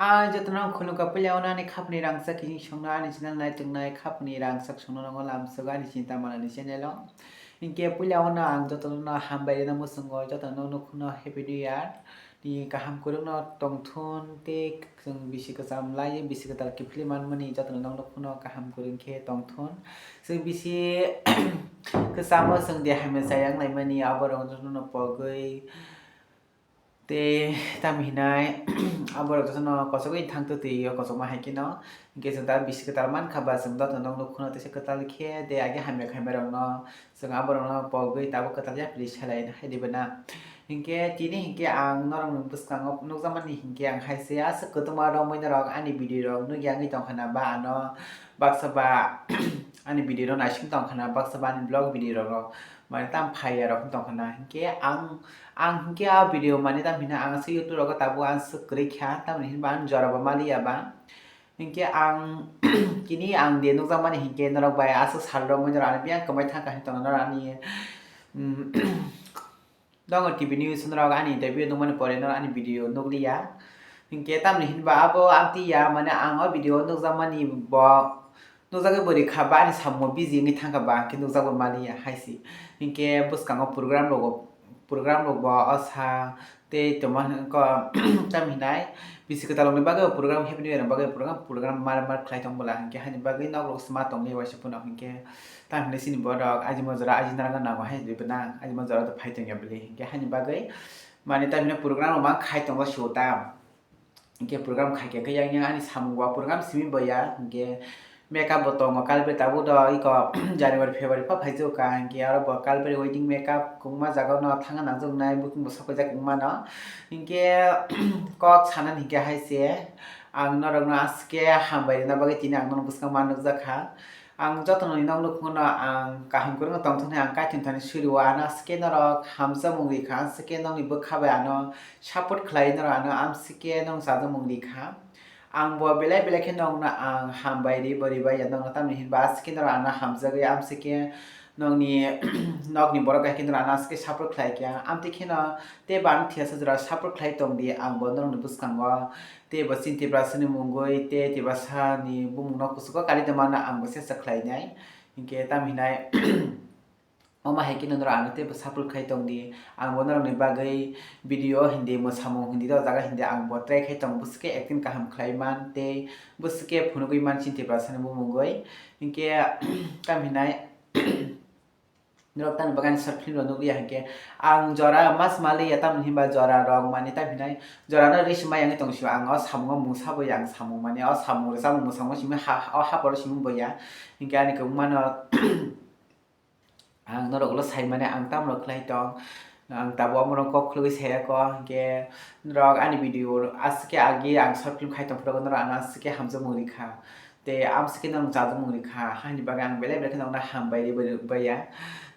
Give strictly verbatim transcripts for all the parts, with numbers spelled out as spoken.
Ang jotono khulumkha, puila ono ani khapni rangchak kiching songno ani channel naituknai khapni rangchak songno nogo lamsogo ani Chinta Manani channel o. Hinkhe puila ono ang jotono hambai rwna muchungo, jotono nukhuno Happy New Year ni kaham kwrwngno tongthun tei chwng bisi kwcham lai bisi kwtal kiphilwi manmani jotono nukhuno kaham kwrwng khe tongthun. Chwng bisi kwchamo chwng de hamya chaya wnglaimani aborok jotono pogwi. Tei tamo hinai aborok jotono kochogwi thangtwi twi o kochokma hai kheno. Hinkhe chwng ta bisi kwtal mankha ba chwng jotono nukhuno teisa kwtal khe tei age hamya khaima rokno chwng aborokno pogwi tabuk kwtal yapri selai hai di bana. Hinkhe tini hinkhe ang norokni bwskango nukjakmani hinkhe ang hai se aswk kwtwma romwi norok ani video rok nukya wngwi tongkha na ba ano baksa ba ani video rok naising tongkha na baksa ba ani vlog video rok mane tam phaiya rok wng tongkha na hinkhe ang Ang hinkhe a video mani tamo hino ang aswk YouTube rogo tabuk ang swk kwrwi kha, tamoni hinba ang jora bo maliya ba. Hinkhe ang tini ang de nukjakmani hinkhe norok bai aswk sal romwi norok ani biyang kwmai thangkha hinwi tongna norok ani, mm, dongo T V news norok ani interview nukmani pore norok ani video nukliya. Hinkhe tamoni hinba abo amtwi ya mane ang o video nukjakmani bo nukjagwi bo rikha ba ani samung busy wngwi thangkha ba hinkhe nukjagwi maliya hai se. Hinkhe bwskango program rogo, program rok bo osa tei tongma hinkhe tamhinai bisi kwtal rokni bagwi program happy new year ni bagwi program, program mar mar khlai tong bwla hinkhe haini bagwi nok rok se ma tongwi waisa phano hinkhe tamhinai chini borok ajima jora ajina rwna nango hai rwna ajima jora do phai tongya bwlwi hinkhe haini bagwi mane tamhinai program rok ma khai tongo sota. Hinkhe program khaikhe khe yang yang ani samung bo program simi boya hinkhe makeup bo tongo kalbari tabuk do iko January February pha phaijak kha hinkhe aro bo kalbari wedding makeup kwbangma jaga no thangna nangjak nai booking bo sokjak wngmano hinkhe kok sanani hinkhe hai se ang norok no aswk khe hambai rwna bagwi tini ang nono bwskango ma nukjak kha. Ang jotono ni nok nukhungno ang kaham kwrwngno tongthoknai ang Kaitor thani suriwo, ano aswk khe norok hamjakmung rikha, aswk khe nokni bwkha bai ano support khlai norok ano amswk khe nokno chajakmung rikha. Ang bo belai belai khe nokno ang hambai ri bo ribai ya nokno, tamni hinba aswk khe norok ano hamjagwi amswk khe nokni nokni borok hai khe norok ano aswk khe support khlai kha. Amtwi kheno tei bo ano thiyasa jora support khlai tongdi, ang bo norokni bwskango tei bo chini Tiprasani mungwi tei Tiprasani bumungno kuchugo kari tongmano ang bo chesta khlainai. Hinkhe tamo hinai omo hai kheno norok ano teibo support khai tongdi. Ang bo norokni bagwi video hindi, mwsamung hindi, o jaga hindi ang bo try khai tongo. Bwswk khe acting kaham khlai man tei bwswk khe phunugwi man chini Tiprasani bumungwi. Hinkhe tamo hinai norok tamni bagwi ani short film rok nukliya hinkhe ang jora mas maliya, tamni hinba jora rok mani tamo hinai jora no risi maya wngwi tong sio. Ang o samungo mungsa boya, ang samung mani o samung rwchapmung mwsamung simi ha, o haporo simi boya. Hinkhe ani kwbangmano ang norok ulo sai mani ang tamo rok khlai tong, ang tabuk omo rok kok khulugwi saya kho, hinkhe norok ani video aswk khe agi ang short film khai tong phuru norok ano aswk khe hamjakmung rikha. Tei amswk khe norok chajakmung rikha, haini bagwi ang belai belai kheno norokno hambai rwbaiya.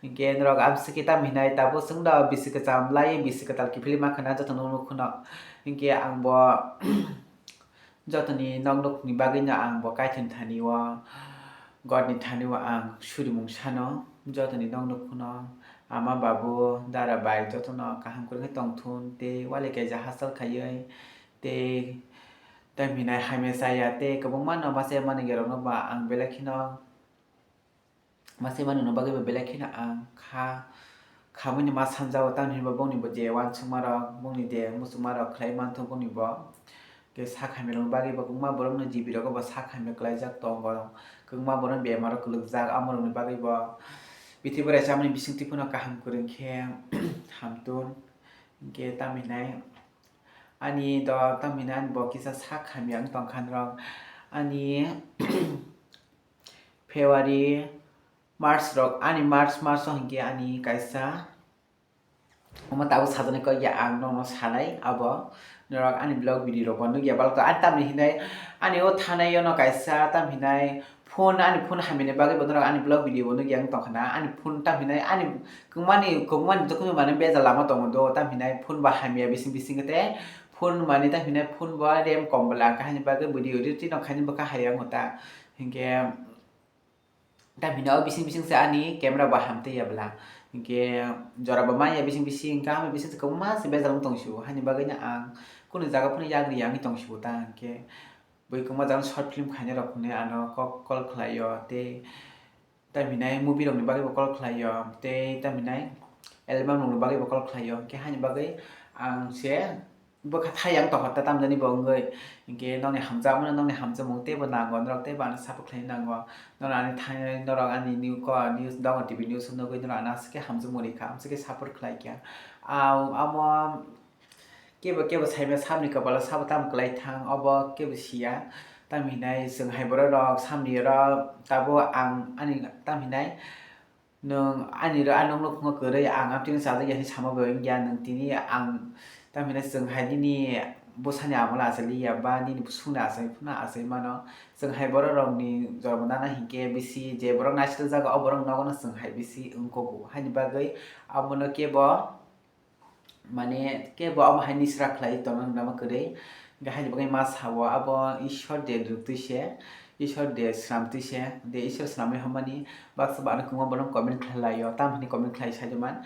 Hinkhe norok amswk khe tamo hinai tabuk chwng do bisi kwcham lai bisi kwtal kiphilwi mankha na jotono nukhuno. Hinkhe ang bo jotoni nok nukni bagwino ang bo Kaitorni thani o, Godni thani o ang surimung sano. Jotoni nok nukhuno ama babu dara bai jotono kaham kwrwngkhe tongthun tei wali kaisa hachal khaiwi tei tamo hinai hamya chaya tei kwbangma no ma chaya mani gerokno ba ang belai kheno ma chaya mani no bagwi bo belai kheno ang kha khamwi no ma sanjago, tamni hinba bongni bo je uansukma rok bongni je muchungma rok khlai manthogo bongni bo. Khe sak hamya rokni bagwi bo kwbangma borokno G B rogo bo sak hamya kwlaijak tongo, kwbangma borokno bemaro kwlwkjak, amo rokni bagwi bo bithi borai chamani bisingtwi phano kaham kwrwng khe hamtun. Hinkhe tamo hinai ani do tamo hinai ani bo kisa sak hamya wng tongkha norok ani February, March rok, ani March, March o hinkhe ani kaisa omo tabuk sajani kok ya ang nokno sanai abo norok ani vlog video rok bo nukya balok to ani tamni hinai ani o thanai o no kaisa tamo hinai phone ani phone hamya ni bagwi bo norok ani vlog video bo nukya wng tongkha na ani phone tamo hinai ani kwmani kwmani dokhno mane bejal lama tongo do tamo hinai phone bo hamya bising bising te phone mani tamo hinai phone bo rem kom bwla kahini bagwi video editing no khaini bwkha hai wng ta hinkhe. Tamhinai o bising bising se ani camera bo hamtwi ya bwla. Hinkhe jora bo manya bising bising, hinkhe ama bising se kwbangma se bejal wng tong sio. Haini bagwino ang kunu jaga phano yagri yangwi tong sibo ta, hwnkhe bui kwma jagano short film khainai rok hwnwi ano kok call khlaio, tei tamhinai movie rokni bagwi bo call khlaio, tei tamhinai album rokni bagwi bo call khlaio, hwnkhe haini bagwi ang se bwkha thai yang tongkha ta tamjani bo wngwi, hwnkhe nokni hamjakmano, nokni hamjakmung teibo nango norok, teibo ano support khlaina nango, norok ani thani, norok ani new ko, news dongo, T V news nugwi norok ano aswk khe hamjakmung rikha, amswk khe support khlaikha. Ang amo kebo kebo saimano samni kopalo sabo tamo kwlai thang, obo kebo siya. Tamo hinai chwng hai borok rok samni oro tabuk ang ani tamo hinai nwng ani ro-, ani nokno phungo kwrwi ang amtwino chajak ya hinwi sama bai wngya nwng tini ang tamo hinai chwng hai nini bwsani amolo achai liya ba nini bwswkni achai phano achai mano. Chwng hai borok rokni jormo nana hinkhe bisi je borok naisik jago o borok nogono chwng hai bisi wngkoko haini bagwi abono kebo Mane kebo omo hai nisra khlai tongna nangma kwrwi. Hwnkhe haini bagwi ma sao abo Ishwar de rwktwi se, Ishwar de swnamtwi se, de Ishwar swnamwi hwnmani baksa ba ano kwbangma borok comment khlai laio, tamo hwnwi comment khlai saida man.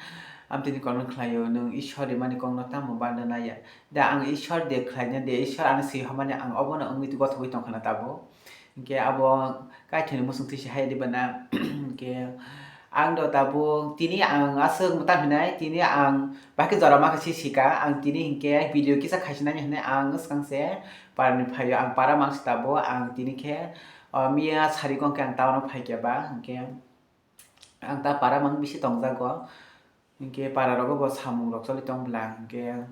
Amtwini comment khlaio, "Nwng Ishwar rimani kokno tamo banda naiya?" Da ang Ishwar de khlaina de, Ishwar ano swi hwnmani ang obono wngwi gothogwi tongkha na tabuk. Hwnkhe abo kaithoni muchungtwi se hai diba na? Hwnkhe ang do tabuk tini ang aswk mwta hinai, tini ang bahai khe jora ma khe se sika. Ang tini hinkhe video kisa khaisinani hinai ang swkang se parani phaio, ang para mang se tabuk. Ang tini khe, o, miya sari kong khe ang town o phaikha ba, hwnkhe ang ta para mang bisi tongjago. Hinkhe para rogo bo samung rok choli tong bwla, hinkhe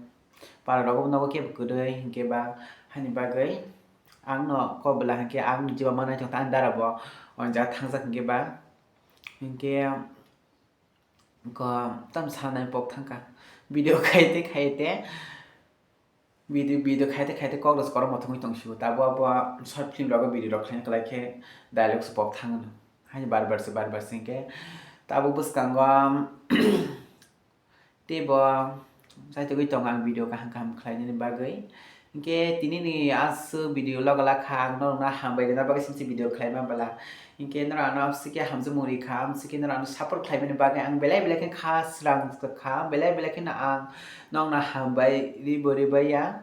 para rogo bo nogo kebo kwrwi, hinkhe ba hani bagwi ang no kok bwla, hinkhe ang jiba manai tong ta, ani dara bo o jaga thangjak, hinkhe ba hinkhe ko tam sanai pok thangkha video khaite khaite. Video, video khaite khaite kok rwchap korok mothangwi tong sio. Tabuk abo short film rogo video rok khlaina kwlai khe dialogue se pok thango no. Haini bar bar se, bar bar se hinkhe tabuk bwskango teibo chaitugwi tongo ang video kaham kaham khlainani bagwi. Hinkhe tinini aswk video logo lakha ang norokno hambai rwna bagwi simi se video khlaima bwla. Hinkhe norok ano amswk khe hamjakmung rikha, amswk khe norok ano support khlaimani bagwi ang belai belai khe kha srang kha, belai belai kheno ang nokno hambai ribo ribaiya.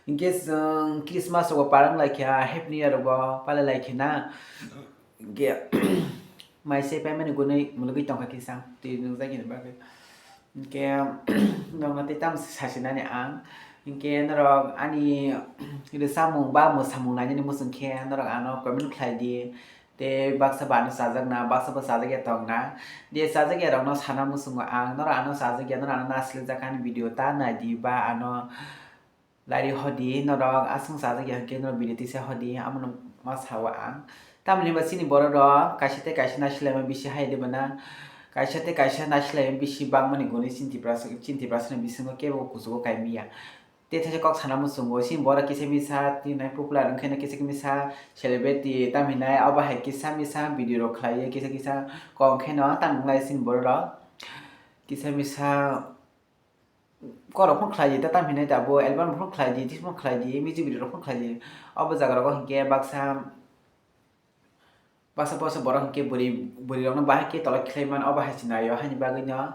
Hinkhe chwng Christmas rogo parang laikha, Happy New Year rogo palai laikha na. Hinkhe mai se paimani gunui mulugwi tongkha kisa twi nukjakya ni bagwi. Hinkhe nokno tei tamo sasinani ang. Hinkhe norok ani rwchapmung ba mwsamung nainani muchung khe norok ano comment khlai di. Tei baksa ba ano chajakna, baksa bo chajakya tongna. De chajakya rokno sana muchungo ang, norok ano chajakya, norok ano nasilajak ani video ta nai di ba ano lari hodi, norok aswk chajakya hwnkhe norok video tisa hodi, amono ma sao ang. Tamoni ba chini borok rok kaisa tei kaisa nasilaima bisi hai de bana, kaisa tei kaisa nasilaima bisi bangmani gwnwi chini Tiprasa, chini Tiprasani bisingo kebo kuchugo kaimiya. Tei theisa kok sana muchungo, chini borok kisa misa tini popular wngkhe no kisa misa celebrity tamo hinai abo hai kisa misa video rok khlaiwi kisa kisa kok khe no tamo wnglai chini borok rok kisa misa kok rok phano khlai di ta tamo hinai abo album rok phano khlai di, tei phano khlai di, music video rok phano khlai di. Obo jaga rogo hinkhe baksa Baksa baksa borok hinkhe bwrwi, bwrwi rokno bahai khe tolok khlai mano, obo hai se naio, haini bagwi no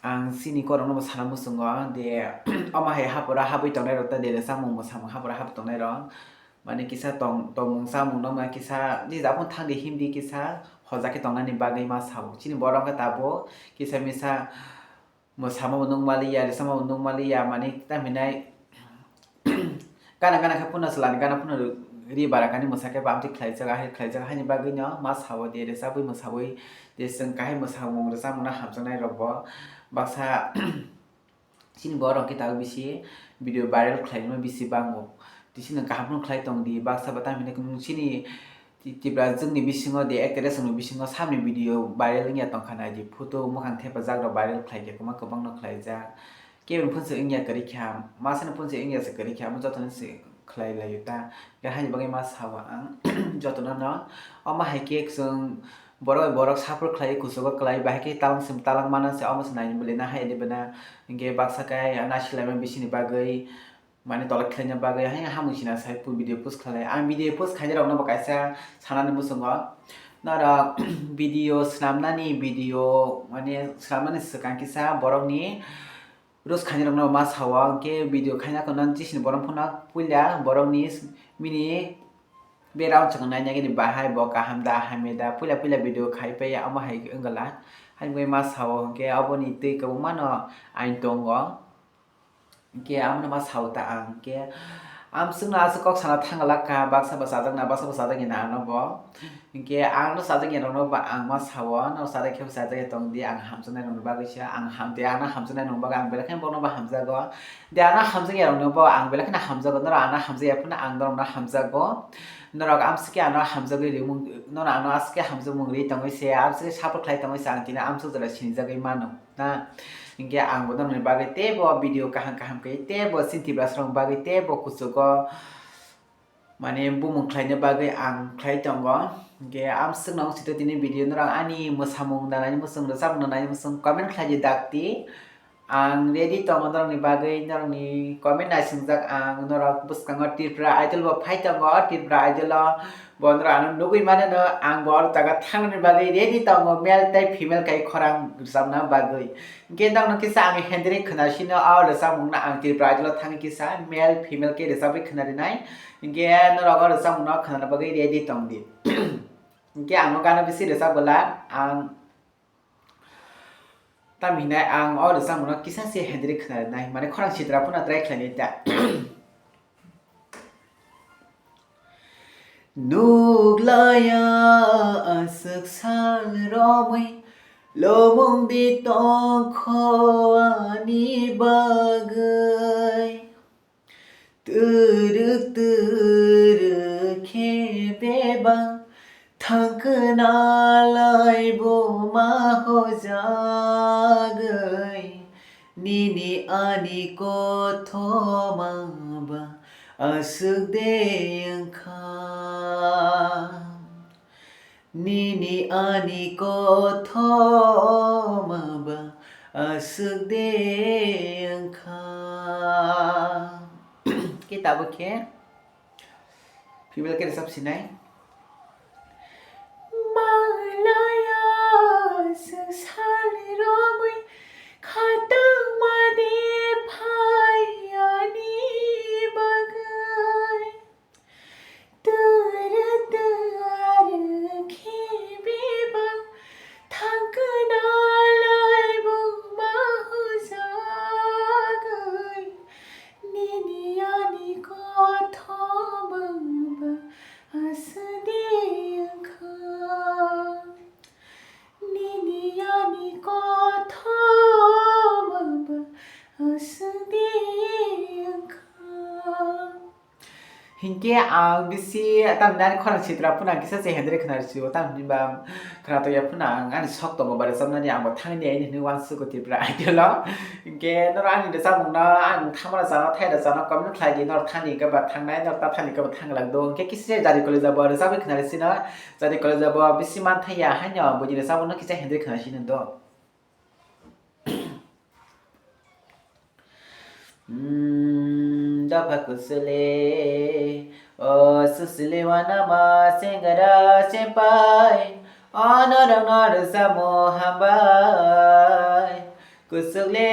ang chini korokno bo sana muchungo de, omo hai haporo habwi tongnai rok ta de, de chamung bo samung haporo habwi tongnai rok, mane kisa tong, tongmung chamung no ma kisa nijak phano thang di him di kisa hojak khe tongnani bagwi ma sao. Chini borok khe tabuk kisa misa Mwsama bo nukmaliya, rwchapma bo nukmaliya, mani tamo hinai gana gana khe phano chwlani gana phano ri bara kani mwsakhe bo amtwi khlaijak, ahai khlaijak, haini bagwino ma sao de rwchapwi mwsawi de chwng kahai mwsamung rwchapmungno hamjaknai rokbo baksa chini borok khe tabuk bisi video viral khlaima bisi bango. Tei chini kaham phano khlai tongdi, baksa bo tamo hinai chini Ti-, Tipra chwngni bisingo de actress rokni bisingo samni video viral wngya tongkha naidi, photo mwkhang thepajak rok viral khlaikha kwbang kwbangno khlaijak. Kebeng phunsi wngya kwrwi kha, masani phunsi wngya se kwrwi kha, omo jotono se khlai laio ta. Khe haini bagwi ma sao ang jotono no, omo hai khe chwng borok bai borok support khlai kuchugo kwlai, bahai khe talang sim talang mana se omo se naini bwlwi na hai de bwna. Hinkhe baksa khe nasilaima bisini bagwi Mane tolok khlaina bagwi haino hamung sina sai pu video post khlai. Ang video post khainai rokno bo kaisa sanani muchungo. Norok video swnamnani video mane swnamnani swkang kisa borokni Roast khainai rokno ma sao, hwnkhe video khaina kono chisini borok phano puila borokni mini background chwng naina gini bahai bo kaham da hamya da puila puila video khai pai omo hai wngla. Hai wngwi ma sao hwnkhe aboni twi kwbangma no ain tongo. Hwnkhe amo no ma sao ta ang hwnkhe. Amswkno aswk kok sana thangla kha, baksa bo chajakna, baksa bo chajakya na ano bo. Hwnkhe ang no chajakya rokno ba ang ma sao, no chajak khe bo chajakya tong di, ang hamjaknai rokni bagwi se, ang ham de, ano hamjaknai rokni bagwi ang belai kheno bono bo hamjago. De ano hamjakya rokno bo ang belai kheno hamjago, norok ano hamjakya phano ang norokno hamjago. Norok amswk khe ano hamjagwi rimung, norok ano aswk khe hamjakmung ri tongwi se, amswk khe support khlai tongwi se, ang tini amswk jora sinijagwi mano. Na, hwnkhe ang bo norokni bagwi teibo video kaham kaham khe teibo chini Tiprasarokni bagwi teibo kuchugo mane bumung khlaina bagwi ang khlai tongo. Hwnkhe amswkno wng sitwi tini video norok ani mwsamung nanani mwswng rwchapmung nanani mwswng comment khlai di dakti. Ang ready tongo norokni bagwi, norokni comment naisingjak ang, norok bwskango Tripura Idol bo phai tongo, Tripura Idol o bo norok ano nugwi mano no, ang bo oro jaga thangnani bagwi ready tongo, male tei female kai khorang rwchapna bagwi. Hwnkhe norokno kisa ang handwrite khwnasino, o rwchapmungno ang Tripura Idol o thangwi kisa male female khe rwchapwi khwnarinai. Hwnkhe norok o rwchapmungno khwnana bagwi ready tongdi. Hwnkhe ang o gana bisi rwchap gwlak, ang Tamhinai ang o rwchapmungno kisa se handwrite khwnarinai, mane khorang sitra phano try khlainai ta. Nuklaiya aswk sal romwi lomong di tongkho ani bagwi. Twrwk twrwk khe bebak thangkwnalai buma hojagwi, nini ani kothoma ba aswk de wngkha. Nini ani kothoma ba aswk de wngkha. Khe tabuk khe female khe rwchap sinai. Malaya swk sal romwi khatungma de phai ani bagwi. Twrwk twrwk khe bebak thangkwnalai buma hojagwi, nini ani kothoma ba aswk de wngkha. Nini ani kothoma ba aswk de wngkha. Hinkhe ang bisi tamni ani khorang sitra phano ang kisa se handwrite khwna rw sio, tamni ba khwna tongya phano ang ani sok tongo ba rwchapnani, ang bo thangni ai hinwi uansukgo Tripura Idol o. Hinkhe norok ani rwchapmungno ang thamara chano, thaira chano comment khlai di, norok thani hwnkhe ba thangnai, norok ta thani hwnkhe ba thang glak do. Hinkhe kisa se Jadi Kolija bo rwchapwi khwna rw sino, Jadi Kolija bo bisi manthai ya haino buini rwchapmungno kisa handwrite khwna sino do. Hmm, dopha kusule, o susule wanama sengara senpai, o norok no rwchapmung hambai. Kusukle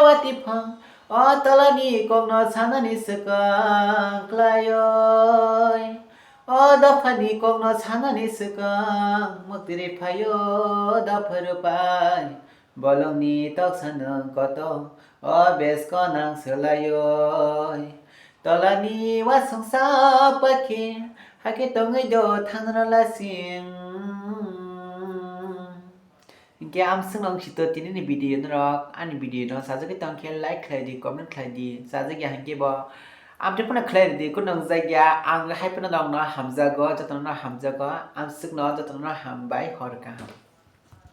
watiphang, o tolani kokno sanani swkang khlaioi. O dophani kokno sanani swkang mwktwirwi phaio dopha rwpai. Bolongni toksa nwng koto, o besko nang swlaioi. Tolani wasongsa pakhe, hakhe tongwi do thangrwla sing. Hinkhe amswkno wng sito tinini video norok, ani video no sajagwi tongkhe like khlai di, comment khlai di, sajagya hinkhe bo amtwi phano khlai rwdi, kunu wngjakya, ang hai phano nokno hamjago, jotono hamjago, amswkno jotono hambai, hor kaham.